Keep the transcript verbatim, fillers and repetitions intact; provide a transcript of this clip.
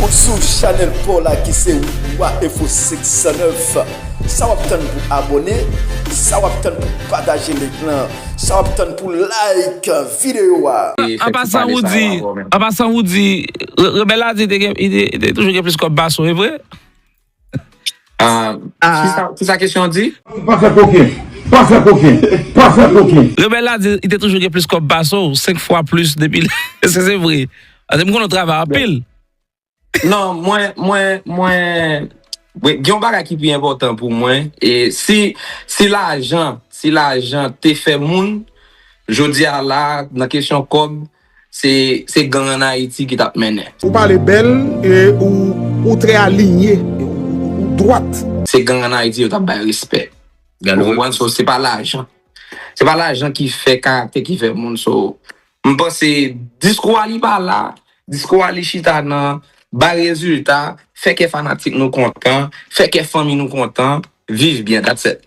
Ou sou chanèl pa w la ki se Wa Enfo senk san nèf. Sa w ap tann pou abòne? Sa w ap tann pou pataje link lan? Sa w ap tann pou like videyo a? An pasan, Woody, an pasan, Woody, Rebèl la di li te toujou gen plis kòb pase w, e vre? Ah, kisa, kisa kesyon an di? Pa fè koken. Pa fè koken. Pa fè koken. Rebèl la di li te toujou gen plis kòb pase w, senk fwa plis depi l. Se, se vre. Paske m konnen w travay anpil. Non, mwen, mwen, mwen, gen yon bagay ki pi enpòtan pou mwen. E si, si lajan, si lajan te fè moun, jodi a la, nan kesyon kòb, se, se gang ann Ayiti ki t ap mennen. Ou pale bèl, e ou, ou trè alinye, ou, ou dwat. Se gang ann Ayiti yo t ap bay respè. Ou konprann? So, se pa lajan. Se pa lajan ki fè karaktè ki fè moun. So, m panse diskou a li pa la, diskou a li chita nan bay rezilta, fè kè fanatik nou kontan, fè kè fanmi nou kontan, viv byen, that's it.